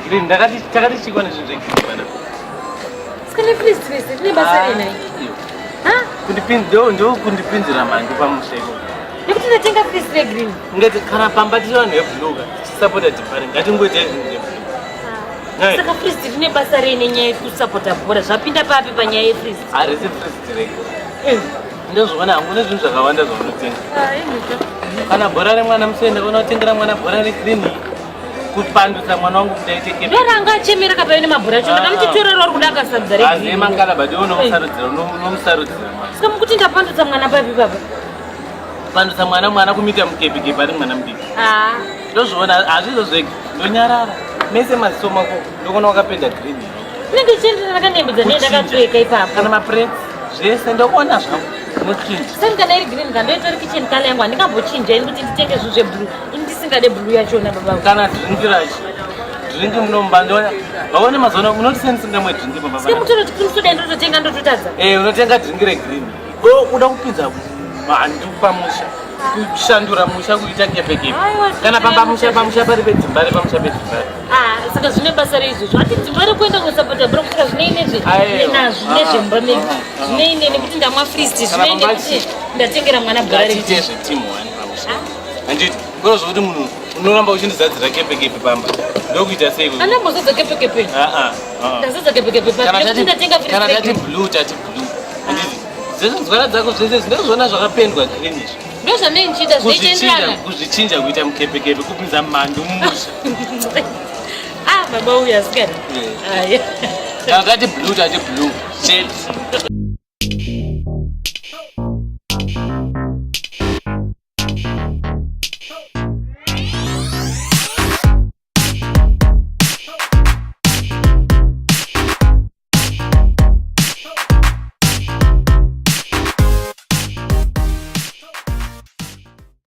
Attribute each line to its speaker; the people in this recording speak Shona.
Speaker 1: Green ndakati takati chikwa nezvinhu zvegreen bana.
Speaker 2: Saka nefreeze freeze rine basa rei nhai? Ha?
Speaker 1: Kundipinza ndo ndo kundipinzira mhandu pamusha iko.
Speaker 2: Nekuti ndatenga freeze regreen.
Speaker 1: Ngati kana pamba tiri vanhu veblue ka tisapota Dembare ngatingoita zvinhu zveblue. Nhai.
Speaker 2: Saka freeze rine basa rei nenyaya yekusapota bhora? Zvapinda papi panyaya yefreeze?
Speaker 1: Harisi freeze rega. Ndozviona hangu nezvinhu zvakawanda zvaunotenga. Kana bhora remwana musenda unotengera mwana bhora regreen kupandutsa mwana wangu kuti aite kepe.
Speaker 2: Ndoranga achemera kapaive nemabhora acho ndakamuti torero uri kuda akasarudza regreen.
Speaker 1: Azi makala but unomusarudzira unomusarudzira mwana.
Speaker 2: Saka mukuti ndapandutsa mwana papi papa?
Speaker 1: Pandutsa mwana mwana kumuita mukepekepe ari mwana mudiki.
Speaker 2: Ah.
Speaker 1: Ndozviona hazvizo zvega ndonyarara mese maziso mako ndokuona wakapenda green.
Speaker 2: Inenge ichienderana nakanembe dzandinenge ndakapfeka ipapo.
Speaker 1: Kana maprets zvese ndokuona zvangu unochinja.
Speaker 2: Sani kana iri green kandoitori kitchen color yangu handingambochinja ini kuti nditenge zvinhu zveblue. Ini ndisingade blue yachona baba.
Speaker 1: Kana drink racho. Drink munomba ndoona. Vaone mazuva munoti sei ndisingamwe drink baba.
Speaker 2: Saka mutoro kuti cream soda ndototenga ndototadza.
Speaker 1: Eh unotenga drink regreen. Ko uda kupinza mhandu pamusha kushandura musha kuita kepekepe kana pamba musha pamusha pari pedzimbare pamusha pedzimbare
Speaker 2: ah, saka zvine basa reizvozvo ati dzimbare kuenda kunosapota bro kusaka zvinei nezvenazvo nezvemba medu ah, ah. zvinei ne nekuti ndamwa frist zvinei nekuti ndatengera mwana bhora
Speaker 1: retiite zvetimu one pamusha handiti koro zvokuti munhu unoramba uchindizadzira kepekepe pamba ndokuita sei
Speaker 2: andambozadza kepekepe ndazadza kepekepe
Speaker 1: kana tati blue tati blue handiti Dzese nzwara dzako zvese ndozviona zvakapendwa green izvi.
Speaker 2: Ndozvandinenge ndichiita zvinoenderana.
Speaker 1: Kuzvichinja kuita mukepekepe kupinza mhandu mumusha.
Speaker 2: Ah baba uyu asikana.
Speaker 1: Aya. Kana tati blue tati blue. Chete.